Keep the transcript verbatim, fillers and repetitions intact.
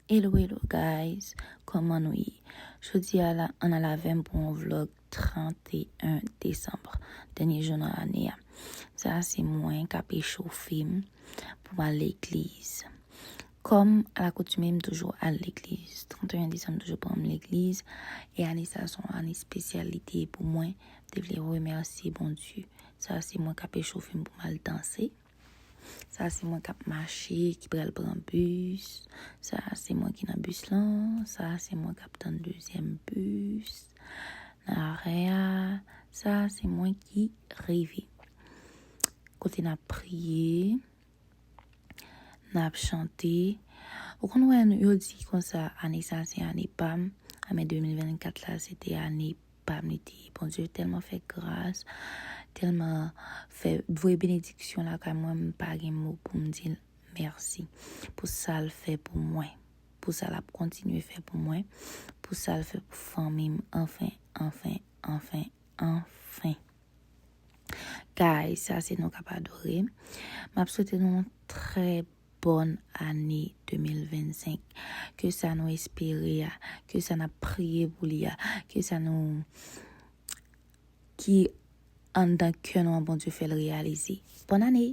Hello, hello guys, kòman nou ye? Jodi a la, ann al avè m pou yon vlog trant e en desanm, dènye jou nan ane a. Sa a se mwen k ap echofe m pou m al legliz. Kòm alakoutime, m toujou al legliz. Trant e en desanm toujou pran m legliz. E ane sa a se yon ane espesyal li te ye pou mwen. M te vle remèsye Bondye. Sa a se mwen k ap echofe m pou m al danse. Sa a se mwen k ap mache, ki pral pran bis. Sa a se mwen ki nan bis lan. Sa a se mwen k ap tann dezyèm bis nan arè a. Sa a se mwen ki rive. Kote n ap priye, n ap chante. Ou konn wè, yo di konsa, ane sa a se ane pa m. Ane de mil vennkat la, se te ane pa m, li te ye. Bondye tèlman fè gras, tèlman fè, voye benediksyon lakay mwen, m pa gen mo pou m di l mèsi pou sa l fè pou mwen, pou sa l ap kontinye fè pou mwen, pou sa l fè pou fanmi m, anfen, anfen, anfen, anfen. Guys, sa se nou k ap adore. M ap swete nou yon trè bòn ane de mil vennsenk. Ke sa nou espere a, ke sa n ap priye pou li a, ke sa nou, ki anndan kè nou an, Bondye fè l reyalize. Bòn ane!